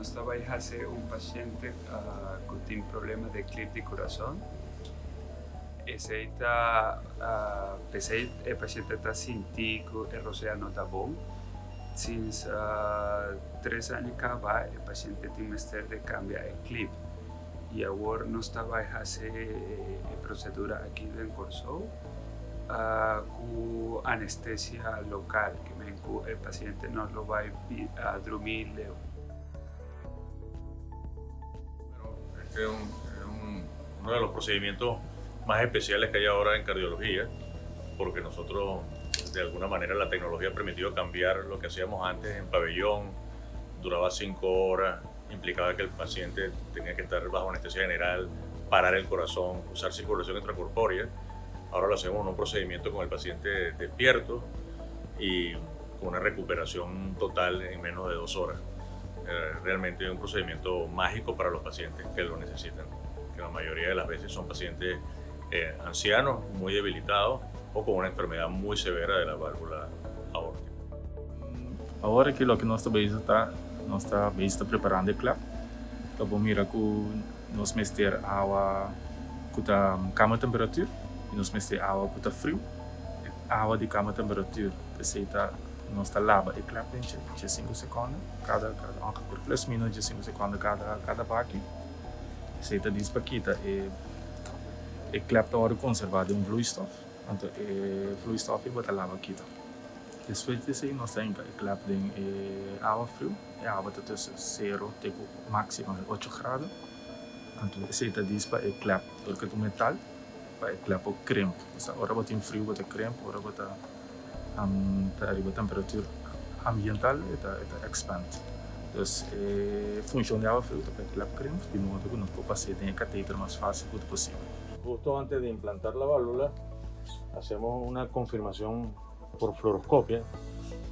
Nos ta bay haci un paciente cu tin problema di klep di curason. Esey ta pesey e paciente ta sinti cu e rosea no ta bon. Sinds 3 aña caba e paciente tin mester di cambia e klep. Y awor nos ta bay haci e procedura aki na Corsou cu anestesia local, kiermen cu e paciente no lo bay drumi leu. Bueno, este es uno de los procedimientos más especiales que hay ahora en cardiología, porque nosotros, de alguna manera, la tecnología ha permitido cambiar lo que hacíamos antes en pabellón, duraba 5 horas, implicaba que el paciente tenía que estar bajo anestesia general, parar el corazón, usar circulación intracorpórea. Ahora lo hacemos en un procedimiento con el paciente despierto y con una recuperación total en menos de 2 horas. Realmente un procedimiento mágico para los pacientes que lo necesitan, que la mayoría de las veces son pacientes ancianos, muy debilitados o con una enfermedad muy severa de la válvula aórtica. Awor aki loke nos ta preparando e klep. Anto bo mira ku nos mester awa ku ta kamer temperatuur i nos mester awa ku ta friu. Awa di kamer temperatuur, esei ta nos ta laba e klep den 5 sekonde, kada ongeveer plus minus 5 sekonde kada baki. Esei ta djis pa kita e klep ta wòrdu konservá den un vloeistof. Anto e vloeistof ei bo ta laba kita. Despues di esei nos ta hinka e klep den e awa friu. E awa ta tussen 0 te máksimo 8 grado. Anto esei ta djis pa e klep, porque ta un metal, pa e klep por krimp. Osea, ora bo tin friu bo ta krimp, ora bo ta riba temperatura ambiental e ta expand. Dus e funshon di awa friu ta pa e klep krimp, di modo ku nos por pasa den e kateter mas fásil ku posibel. Justo antes de implantar la válvula, hacemos una confirmación por fluoroscopia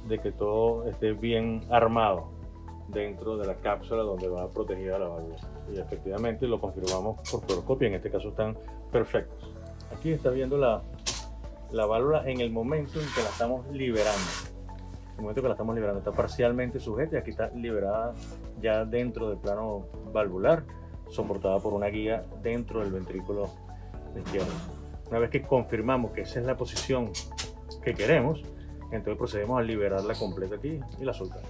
de que todo esté bien armado dentro de la cápsula donde va protegida la válvula. Y efectivamente lo confirmamos por fluoroscopia, en este caso están perfectos. Aquí está viendo la válvula en el momento en que la estamos liberando. El momento que la estamos liberando está parcialmente sujeta y aquí está liberada ya dentro del plano valvular, soportada por una guía dentro del ventrículo izquierdo. Una vez que confirmamos que esa es la posición que queremos, entonces procedemos a liberarla completa aquí y la soltamos.